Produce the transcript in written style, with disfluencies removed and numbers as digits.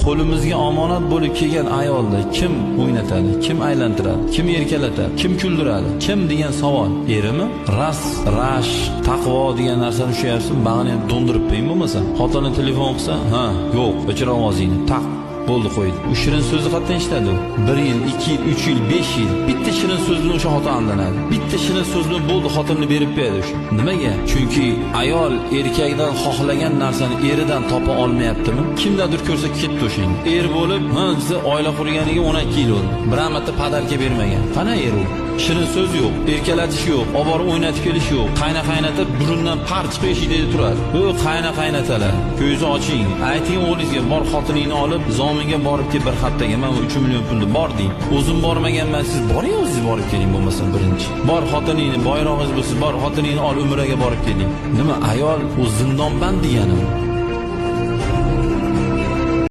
Qo'limizga omonat bo'lib kelgan ayolni kim o'ynatadi, kim aylantiradi, kim erkalatadi, kim kuldiradi, kim degan savol. Erimi? Ras, rash, taqvo degan narsani ushlayapsiz, bag'rini do'ndirib qo'ying bo'lmasa. Xotini telefon qilsa, ha, yo'q, o'chir ovozingni, taq bo'ldi, qo'ydi. U shirin so'zni qayerdan eshitadi u? 1 yil, 2 yil, 3 yil, 5 yil. Bitta shirin so'z bilan o'sha xotin aldanadi. Bitta shirin so'z bilan bo'ldi, xotinni berib qo'yadi o'sha. Nimaga? Chunki ayol erkakdan xohlagan narsani eridan topa olmayaptimi? Kimdadir ko'rsa ketdi o'shanga. Er bo'lib, ha, desa oila qurganiga 12 yil bo'ldi. Bir marta подарка bermagan. Qana er u? Shirin so'z yo'q, erkalatish yo'q, olib borib o'ynatib kelish yo'q. Qayna qaynata burundan par chiqib eshikda turadi. Bu qayna qaynatalar, ko'zni oching. Ayting o'g'lingizga, bor xotiningni olib, zominga borib kel bir haftaga, mana 3 million pulni bor deng. O'zim bormaganman, siz boring, o'zingiz borib keling bo'lmasa birinchi. Bor xotiningni, boyrog'ingiz bo'lsa, bor xotiningni ol, umraga borib keling. Nima ayol u zindonband deganimi?